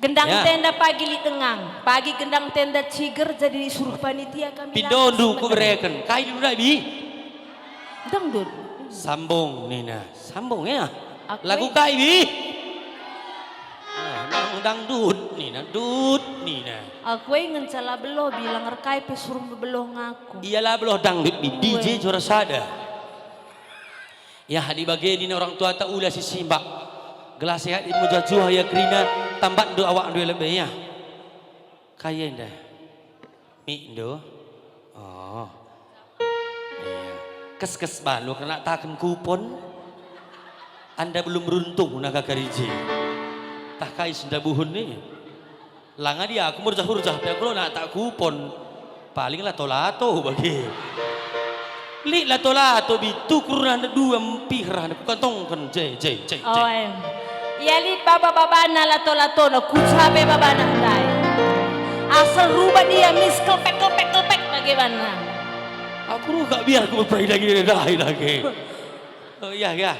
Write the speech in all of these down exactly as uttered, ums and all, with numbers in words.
Gendang Ya. tenda pagi lit dengang, pagi gendang tenda ciger jadi suruh panitia kami Pindondu lantas ku menerima. bereken, kai dulu dai, Bi? Dangdut. Sambung nina, sambung ya. Aku Lagu ing- kai, Bi? Ah, dang, dangdut nina, dut nina. Aku e ngenca la beloh bilang erkai pe suruh beloh ngaku. Ia la beloh dangdut, Bi. Ue. D J juara sada. Ya, adi bage nina orang tuata ula si simbak. Gelah sehat mejuah-juah ia kerina, tambatndu awakndu ia lebe, ya. Kai enda? Mikndu? Oh. Iya. Kes-kes balu kena taken kupon. Anda belum beruntung naga kariji. Tah kai sendabuhun ni? Lang adi aku merjah-urjah pe aku lo natak kupon. Paling lato-lato bage. Lit lato-lato, Bi, tukur rah dua, mpih rah ku kantongken, je, je, je, je. Oh, em. Ia lit baba-babana lato-latona, kuca pe babana ndai. Asal rubat ia mis kelpek, kelpek, kelpek bage banna. Aku ruga biar ku berperi lagi ndai lagi. Oh, iya, iya.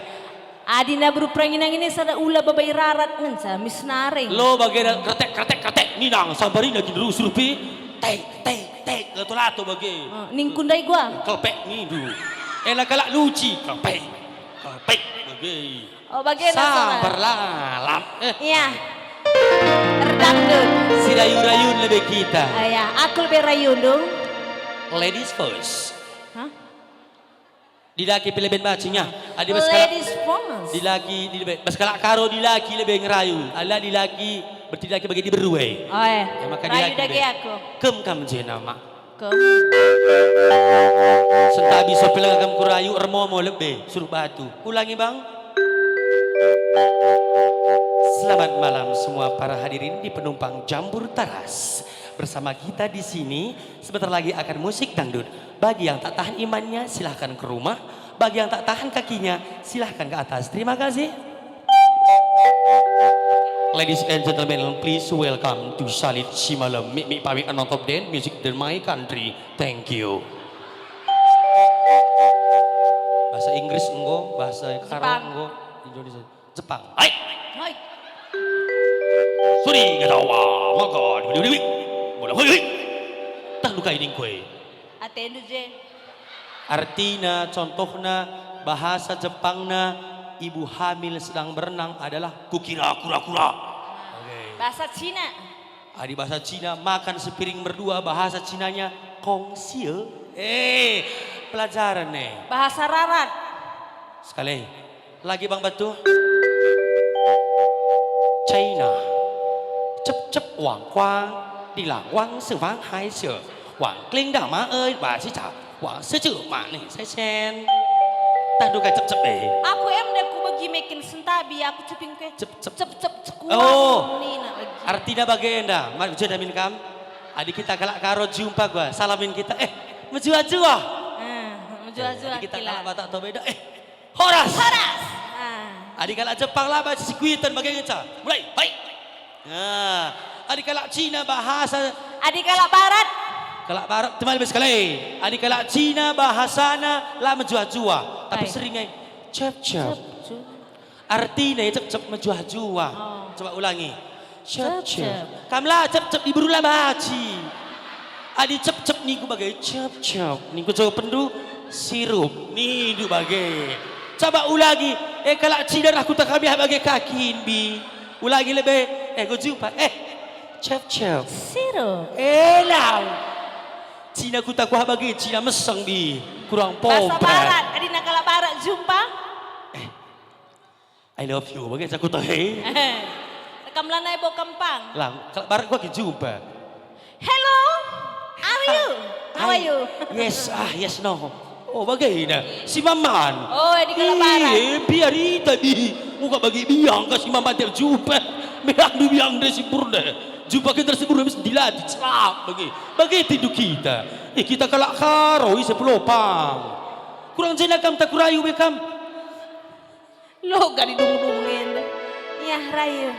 Adi na beru perangin-angin e sada ula baba irarat ngenca, mis naring. Lo bage da, kretek, kretek, kretek, ninang, sambarina gin rusur pi, tek, tek, tek, lato-lato bage. Oh, ningku ndai gua. Kelpek nindu. Ela kalak luci, kelpek, kelpek bage. Oh, bage na Sabar salah. lalap. Eh. Iya. Erdangdut. Si rayu-rayun lebe kita. Ah, ya, aku lebe rayu, Ndung. Ladies first. Hah? Dilaki pe leben bacingnya. Adi bas kalak, Ladies first. Dilaki, dilebe, bas kalak Karo dilaki lebe ngerayu. Ala dilaki, berarti dilaki bagi diberu e. Oh, eh. Ya, maka Rayu dilaki dage be. aku. Kem kam je nama. Kem. Sentabi sopel kam kurayu ermomo lebe, suruh batu. Ulangi, Bang. Selamat malam semua para hadirin di penumpang Jambur Taras. Bersama kita di sini sebentar lagi akan musik dangdut. Bagi yang tak tahan imannya, silahkan ke rumah. Bagi yang tak tahan kakinya, silahkan ke atas. Terima kasih. Ladies and gentlemen, please welcome to Salit Simalem. Mik, mik, pamit, anong top den, music dan my country. Thank you. Bahasa Inggris enggo, bahasa Karo Jepang. enggo, Indonesia. Jepang. Hai. Hai. Suri katawa, maka diwi-diwi. Bola hoi, hoi. Tah lukai ningkue. Atendu je. Artina, contohna, bahasa Jepangna, ibu hamil sedang berenang adalah kukira kura-kura. Oke. Bahasa Cina. Adi bahasa Cina, makan sepiring berdua, bahasa Cinanya kongsi. Eh, pelajaran nih. Bahasa Rarat. Sekali. Lagi, Bang Batu. China. Cep-cep wang kuang, dilang wang sewang hai se. Wang kling dama ơi, basi cap. Wang sejuk manih sesen. Tah duka cep-cep eh. Aku em deh ku begi mekin sentabi, aku ceping ke. Cep-cep. Cep-cep cekuang Oh, nina lagi. Artina bagenda, ma-, uja damin kam. Adi kita kalak Karo jumpa gua, salamin kita. Eh, mejuah-juah. Eh, mejuah-juah Eh, adi kita kila. kalak Batak tau beda. Eh, Horas. Horas. Ah. Adi kalak Jepang laba sikuiten bage ngenca. Mulai, hai. Nah, adi kalak Cina bahasa Adi kalak Barat. Kalak Barat, teman lebih sekali. Adi kalak Cina bahasana la mejuah-juah, tapi Hai. sering ai cep-cep. Cep-cep. Artina ya cep-cep mejuah-juah. Oh. Coba ulangi. Cep-cep. Cep-cep. Kam la cep-cep diberu la baci. Adi cep-cep ningku bage cep-cep. Ningku jawab pendu sirup. Nindu bage. Coba ulangi. Eh, kalak Cina rah kuta kami bage kakin, Bi. Ulangi lebe. Eh, go jumpa. Eh, cep-cep. Sirup. Eh, lau. Cina kuta kuah bage, Cina meseng, Bi. Kurang Bahasa pompa. Barat, adina kalak Barat jumpa. Eh. I love you, bage aku teh. Kam lanai bo kempang. Lang, kalak Barat gua ke jumpa. Hello, are you? How are Hai. you? Yes, ah, yes, no. Oh, bage ina. Si Maman. Oh, di kalak Barat. Iya, biar ita di. Muka bagi biang ke si Maman tiap jumpa. Biang du biang de si Purda. Jumpa kita si Purda mesti dilatih. Celak bagi. Bagi tindu kita. Eh, kita kalak Karo, ise pelopang. Kurang jena kam tak kurayu be kam. Loga didungung-dungung enda. Yah, raya.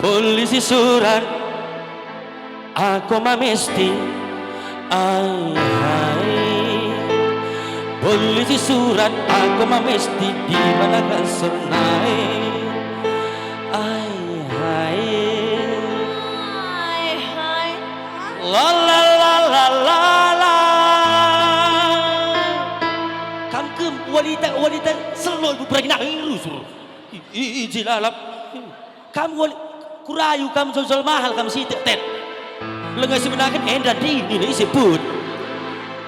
Polisi surat, aku mamesti. Ai, ai. Tulis surat aku mesti di mana kan sernai. Ai, hai. Ai, hai. La, la, la, la, la, la. Kam kem wanita-wanita selo ibu peragi nangin rusur. I, i, i, jilalap. Kam wali, kurayu kam jual-jual mahal kam sitik, Tet. Langa si menaken enda dini ne isebut.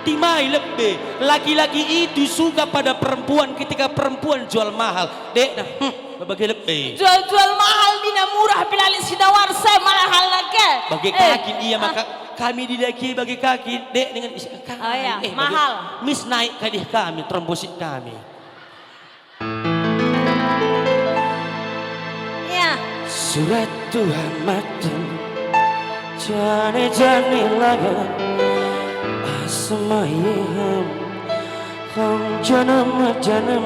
Timai lebe, laki-laki itu suka pada perempuan ketika perempuan jual mahal. Dek, nah, hmm, bage lebe. Jual-jual mahal nina murah, pe la lit si nawar se mahal nake. Bage Eh, kakin ia ah. Maka kami dilaki bage kakin, Dek, dengan is-, Oh, iya, eh, bage mahal. Mis naik kadih kami, trombosit kami. Ya. Surat Tuhan maten, jane-jane laga, asma Yehem, kong janem-janem.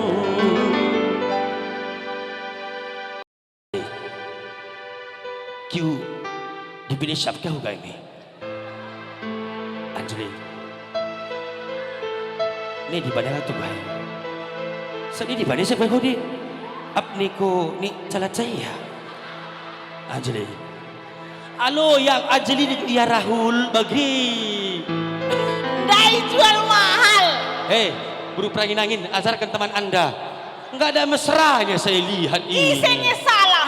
Kiu dipilih siap kau kai mi? Anjli. Ni di bana tu kai? Sadi di bana siapa kau di? Ap ni ko ni cala caya? Anjli. Alo, ya Anjli ni ya Rahul bagi. Ndai jual mahal. Hei, buru perangin-angin, ajarkan teman Anda. Enggak ada mesranya saya lihat ini. Ise nge salah?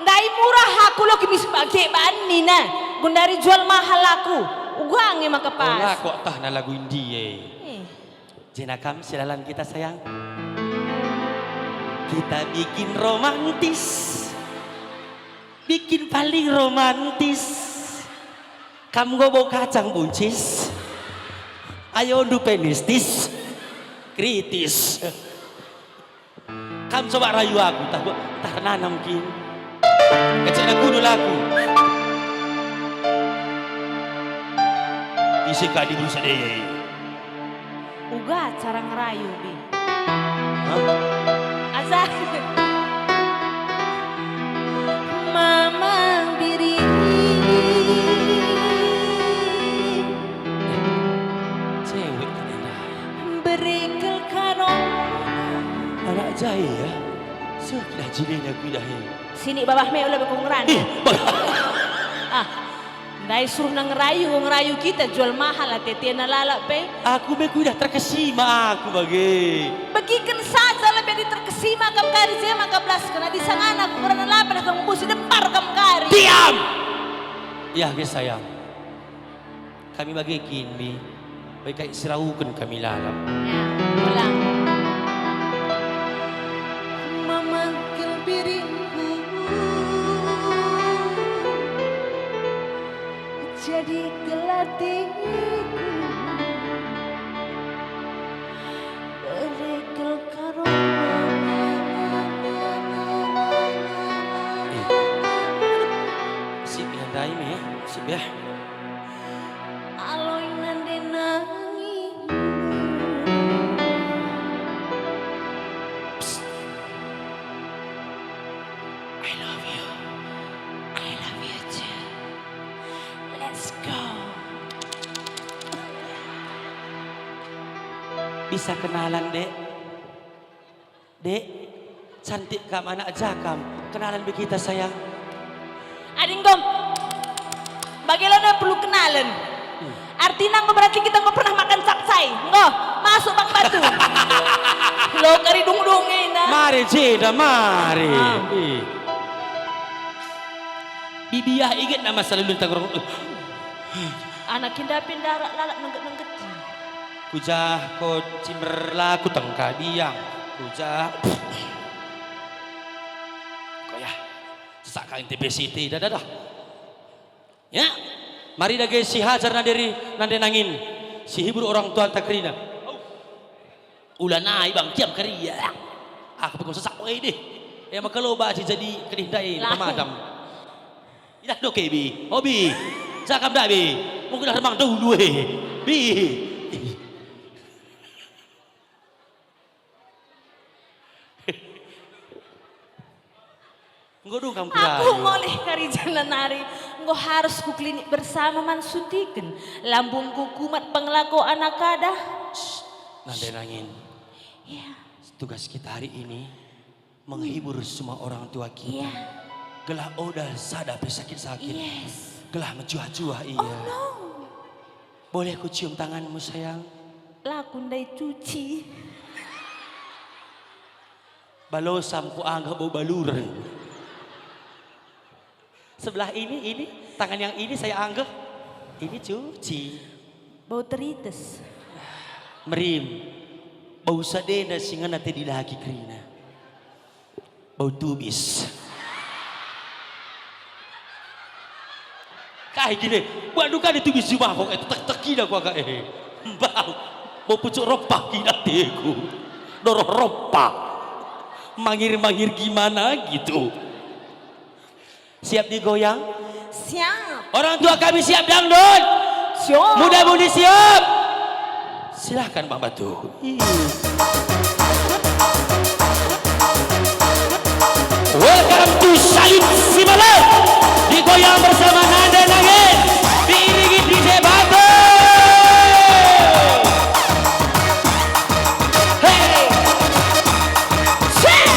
Ndai murah aku lo kemis bage bani na. Gundari jual mahal aku. Uga nge maka pas. Ola kok tah na lagu indie. Eh. Jena kam silalan kita, sayang. Kita bikin romantis. Bikin paling romantis. Kam nggo bau kacang buncis. Ayondu pe mistis. Kritis. Kam coba rayu aku, tah, tah ernanam kin. Kecekna kudul aku. Ise ka diberu sadeye? Uga cara ngerayu, Bi. Hah? Ajar. Mama biri. Cewek kan enda. Berikel karo. Anak jai ya. Sekidah jilenya kuidah he. Sini babah me ula bekung ngeran. Ih, bah. Ah. Ndai suruhna ngerayu, ngerayu kita jual mahal atena lalap pe. Aku me kuidah terkesima aku bage. Begiken saja lebih diterkesima kam kari je maka belasken adi sangana aku ngerana lapan kam busi dempar kam kari. Diam! Ya, ge sayang. Kami bage kin, Bi. Baik kai sirahuken kami lalap. Ya, ulang. Mama kelbiringku jadi kelatiku. Berekel karo. Eh. Sip ya, ndai me ya. Sip ya. Aloi nande nangi. Psst. I love you. I love you too. Let's go. Bisa kenalan, Dek? Dek, cantik kam, anak ja kam. Kenalan be kita, sayang. Adi enggo, bage la perlu kenalen. Hmm. Artina enggo berarti kita enggo pernah makan capcay. Enggo, masuk bang batu. Lo kari dung-dung enda. Mari, Jeda, mari. Ah. Ih. Bibiah iget nama selalu tanggung. Anak inda pindarak lalap nengget-nenggeti. Kujah ko cimer la kutengka biang. Kujah. Koyah. Sesak kain T B C T, dah, dah, dah. Ya. Mari dage sihajar nanderi, nande nangin. Sihibur orang tuanta kerina. Ula nai bang, kiam kari ya. Aku pekon sesak wai deh. Ya maka lo baci jadi kedih ndai. Lah. Pemadam. Idah doke, Bi. Oh, Bi. Jakam dah, Bi. Mungkin dah remang dulu, eh. Bi. Enggo dung kam kurayu. Aku ngolih kari jana nari. Enggo harus ku klinik bersama man suntiken. Lambungku kumat pengelako anak kada. Shh, nande nangin. Iya. Tugas kita hari ini menghibur semua orang tua kita. Iya. Gelah oda sada pe sakit-sakit. Yes. Gelah mejuah-juah ia. Oh, no. Boleh kucium tanganmu, sayang? La ku ndai cuci. Balosam kuanggap bau baluren. Sebelah ini, ini, tangan yang ini saya anggap, ini cuci. Bau terites. Merim. Bau sadena si ngena tedi lagi kerina. Bau tubis. Kai gine, buat duka di tubis jubah kok, eh, tek-tek gina ku agak, eh. Bau, bau pucuk rempah gina teku. Doroh rempah. Mangir-mangir gimana gitu. Siap digoyang? Siap. Orang tua kami siap dangdut? Siap. Muda-mudi siap? Silahkan, Bang Batu. Welcome to Salim Simalep. Digoyang bersama Nanda Nangin. Diiringi D J Batu. Hey. Shit.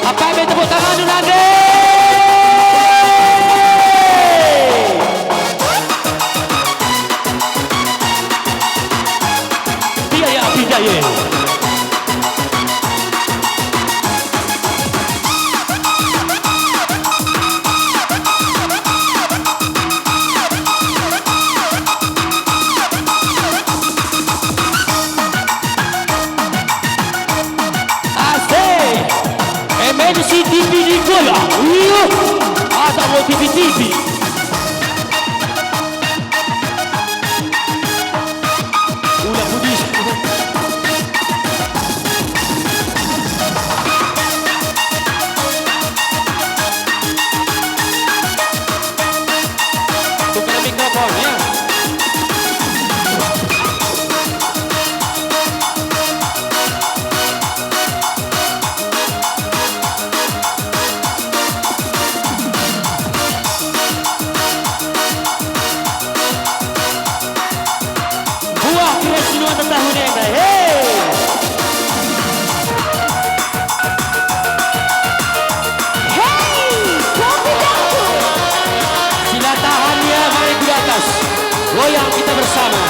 Apai be tepuk tangan dulu, Nande. Iya, iya, pindah, iya. Asik. M N C T V digoyang. Iya. Ada mau T V T V. Ulah pudis. Tukar mikrofon, ya. Buah kira si nuan tahun enda, hei! Hei, kopi dangdut! Sila tahan ya, mari ku atas. Goyang kita bersama.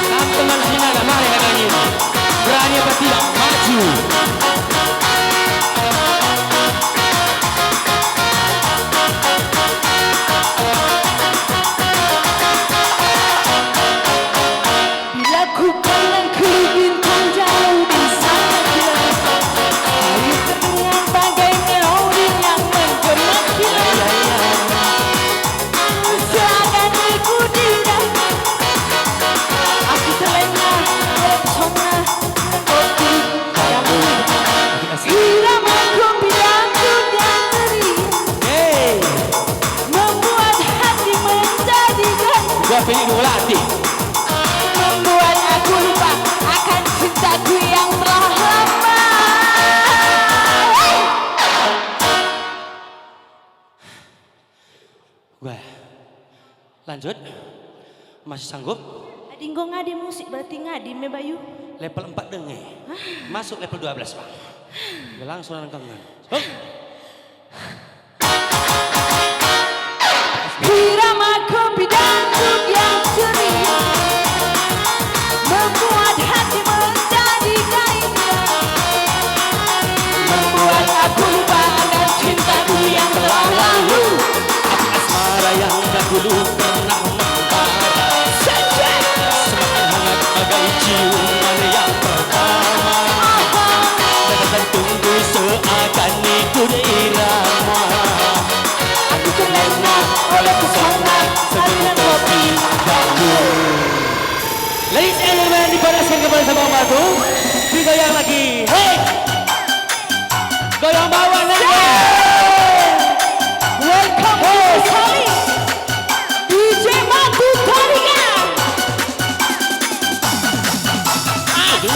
Kam teman sini, mari agak ini. Berani apa tidak? Maju. Bila ku pandang ke bintang jauh di sana kilat, air terdengar bagai melodi yang menggema kilat. Seakan ikut indah, aku terlena, terpesona, tergoda. Irama kopi dangdut yang meriah, hey, membuat hati menjadi gairah. Gua pilih dua latih. Membuat aku lupa akan cintaku yang telah lama. Hey! Wah. Lanjut. Masih sanggup? Adi enggo ngadi musik berarti ngadi me, Bayu. Level empat denge. Hah? Masuk level dua belas, Bang. Ya, langsung nangkangan. Hup. Irama kopi dangdut yang ceria membuat hati menjadi gairah, membuat aku lupa akan cintaku yang telah lalu. Api asmara yang dahulu pernah membara, semakin hangat bagai ciuman yang pertama. Dada dan tunggu seakan ikut irama. Aku terlena oleh pesona alunan kopi. Teruskan kembali sama Batu. Digoyang lagi. Hei. Goyang bawah nih. Welcome to Bali. D J Batu Tarigan. Asik.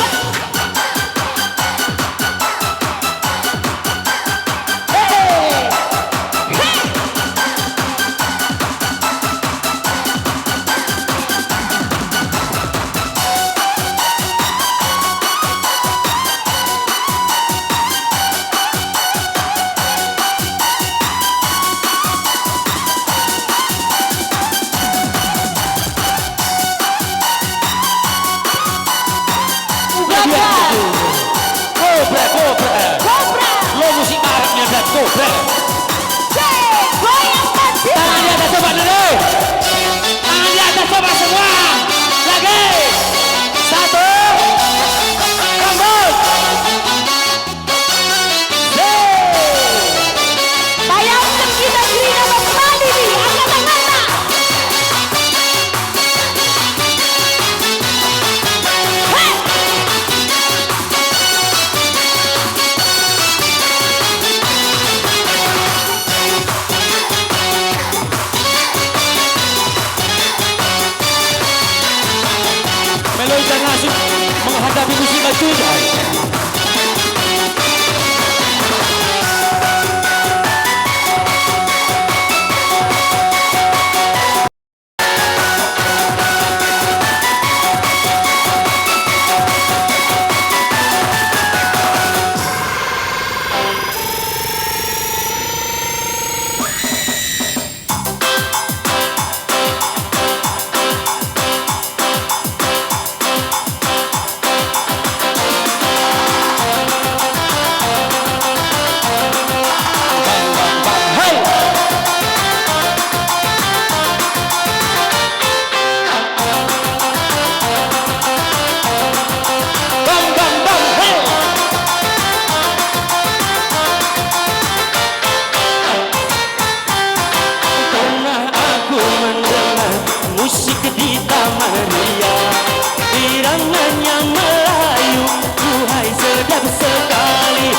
Kobra, kobra. Kobra. Lo musik Arab nih, Beb, kobra. Cek, goyang mati. Tangan di atas coba dulu. Tangan di atas coba semua. Lagi. Satu. Kembali. Bayangken kita gerina bas padi nih, angkat tanganna. Hei! Melo ita ngasup menghadapi musibah cuaca. Bang, bang, bang, hei! Pernah aku mendengar musik di Tamaria, iramanya Melayu, duhai sedap sekali,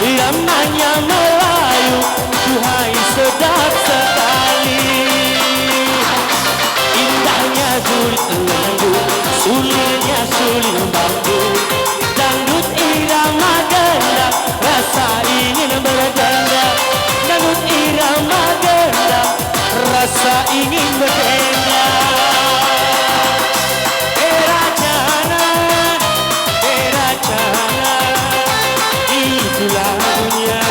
iramanya Melayu, duhai sedap sekali. Indahnya kulit lembu, sulingnya suling bambu. Dangdut irama gendang, rasa ingin berdendang. Dangdut irama gendang, rasa ingin berdendang. Era jana, era jana, itulah dunia.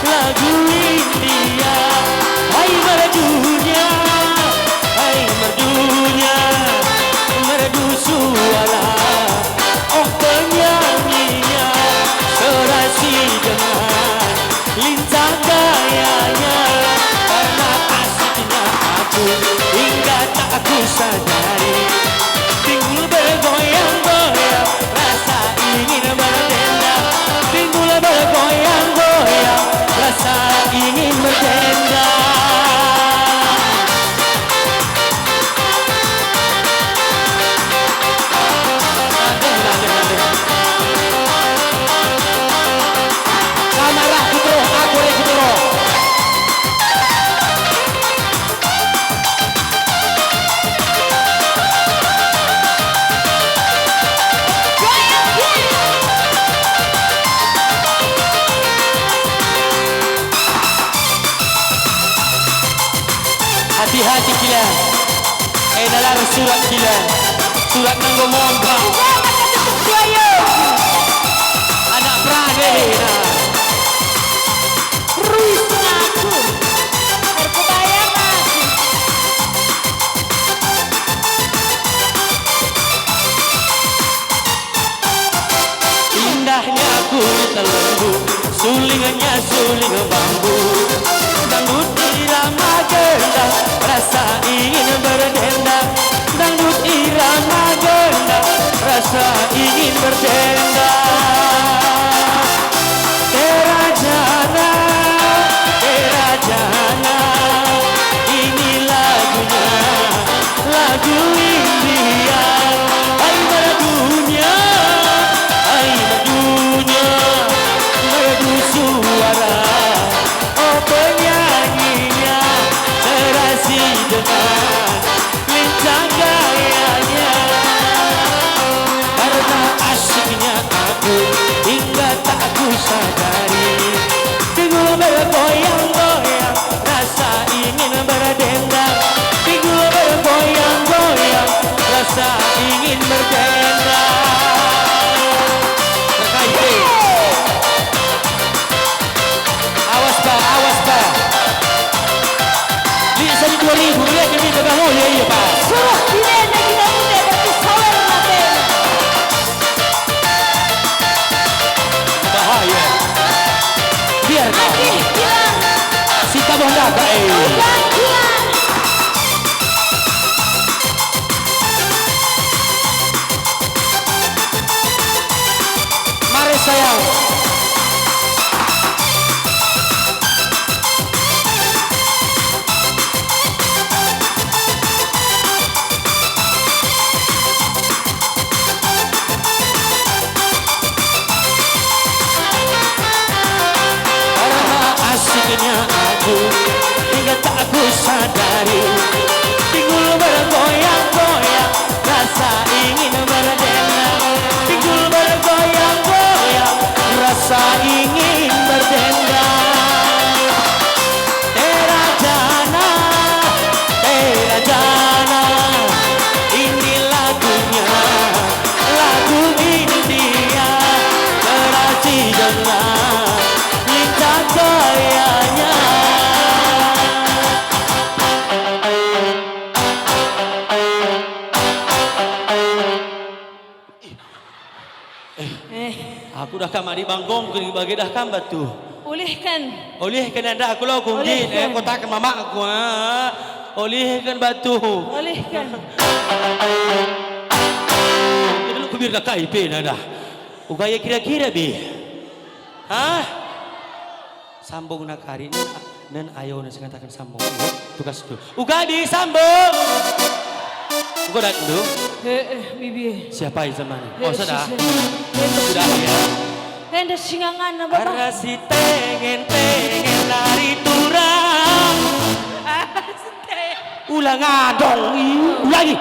Lagu India, hai merdunya, hai merdunya, merdu suara, oh penyanyinya, serasi dengan lincah gayanya, karena asiknya aku hingga tak aku sadari. Timbul bergoyang-goyang, rasa ingin berdendang. Timbul bergoyang-goyang, rasa ingin berdendang. Ade, ade, ade. Kam arah ku teruh, aku arah ku teruh. Hati-hati kila. Eh, nalar surat kila. Surat nanggo mombak. Anak perade, nah. Ruis aku, erkebayang aku. Indahnya kulit lembu, sulingnya suling bambu. Dangdut irama gendang, rasa ingin berdendang. Dangdut irama gendang, rasa ingin berdendang. Terajana, terajana, ini lagunya, lagu India. Hai merdu Ibu, lihat ini tegah, oh, iya, iya, Pak. Suruh dilena kita muda berarti sawer matena. Bahaya. Biar kau. Aceh hilang. Si kabuh daga, eh. Udah hilang. Mari, sayang. Karena asiknya aku hingga tak ku sadari, pinggul bergoyang-goyang, rasa ingin berdendang. Pinggul bergoyang-goyang, rasa ingin berdendang. Tera jana, tera jana, ini lagunya, lagu India, terasi dengan lincah gayanya. Eh, aku dah kam adi banggong ke bage dah kam batu. Ulihken. Ulihken enda aku lo kunggit, eh, ulihken. Kotaken mamakku, ah. Ulihken batu. Ulihken. Kita lu kubir dah kai pe dah. Uga ya kira-kira bi. Hah? Sambung nak ari nen, nen ayo nen sengataken sambung. Tugas tu. Uga bi sambung. Uga datang tu. Eh, eh, bibi. Siapa yang zaman? Eh, oh, sudah. Sudah ya. Enda singangan apa? Arasi tengen-tengen ari turang. Arasi tengen. Ulang adong, i, ulangi.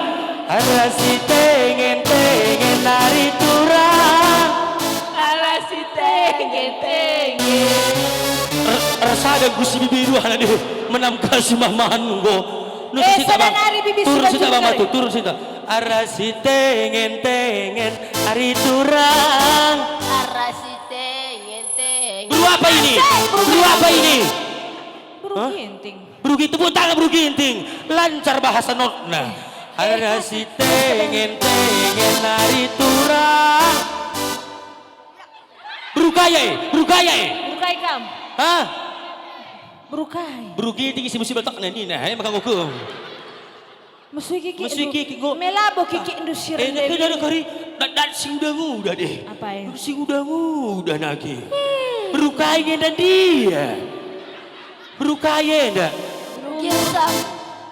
Arasi tengen-tengen ari turang. Arasi tengen-tengen. Er-, ersada ku si bibi dua anak deh, menam kasih maman enggo. Eh, sada nari bibi turun sudah sinta, Bang Batu, turun sinta. Arasi tengen-tengen ari turang. Arasi tengen-tengen. Beru apa ini? Beru apa ini? Beru Ginting. Beru Ginting, tepuk tangan Beru Ginting. Lancar bahasa notna. Eh, eh, arasi tengen-tengen ari turang. Beru kai e, beru kai e. Beru kai kam? Hah? Beru kai? Beru Ginting isi musim letak nani nah, eh, maka ngukum. Mesui kiki. Mesui kiki, enggo. Melabo kiki ndusir. Eh, ndebi. Kena kari, dat-dat si nguda-nguda deh. Apa ya? Si nguda-nguda nagi. Hmm. Beru kai enda dia? Beru kai enda? Girsang.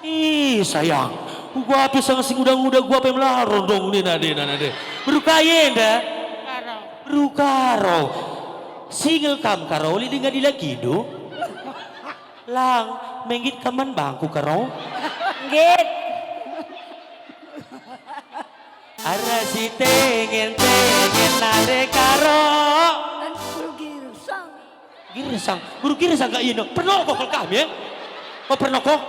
Ih, sayang. Gua pe sang si nguda-nguda gua pe melaro dong nina deh, nana deh. Beru kai enda? Karo. Beru Karo. Single kam Karo, lit denga dilaki do? Lang, menggit kam man bangku Karo? Nggit. Arasi tengen-tengen nande Karo. Girsang. Girsang. Beru Girsang gak ino. Pernah kok kami ya? Oh, pernah kok?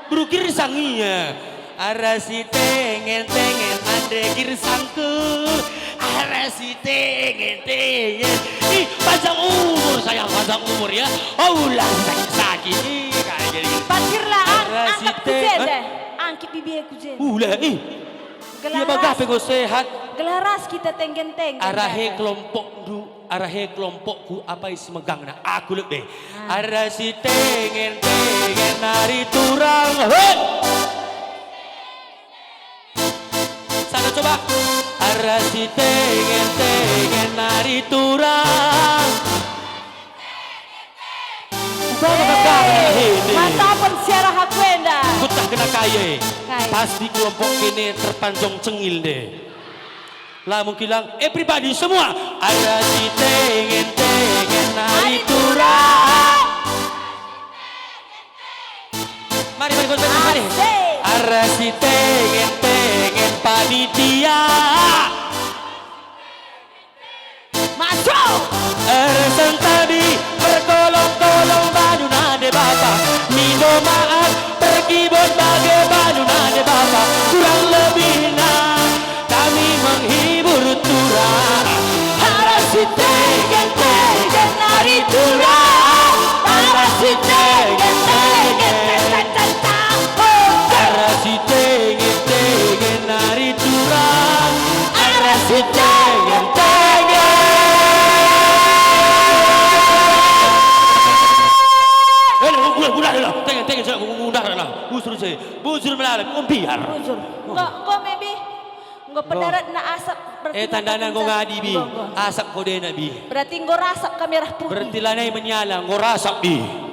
Beru Girsang iya. Arasi tengen-tengen ande Girsangku. Arasi tengen-tengen. Ih, panjang umur sayang, panjang umur ya. Oh, ulah sakit-sakit. Ih, kayak jadi. Pakirlah, ang-, arasi angkat ku te-, jenda. Hah? Angkit bibi ku jenda. Ulah, ih. Gelah ras. Ia bagah pe enggo sehat. Gelah ras kita tenggen-tenggen. Arahe kelompokndu. Arahe kelompokku apai si megangna? Aku lebe. Ah. Arasi tengen-tengen ari turang. Hei! Sana coba. Arasi tengen-tengen ari turang. Uga maka kena hede. Mata pensiara aku enda. Kutah kena kaye. Kaye. Pasti kelompok kene terpanjang cengil deh. La mungkin lang, everybody semua. Arasi tengen-tengen ari turang. Mari, mari, mari, mari. Asik. Arasi tengen-tengen panitia. Masuk. Ersen tadi berkolong-kolong bandu nande bapa. Mindo maaf, terkibon bage bandu nande bapa. Kurang lebihna kami menghibur turang. Arasi tengen-tengen ari turang. Arasi tengen-tengen, ten, ten, ten, ten. Bujur melala, enggo mbiar. Bujur. Enggo, enggo me, Bi. Enggo pendaratna asap, berarti Eh, tandana enggo ngadi, Bi. Enggo, enggo. Asap kodena, Bi. Berarti enggo rasap kami arah puhi. Berarti lanai menyala, enggo rasap, Bi.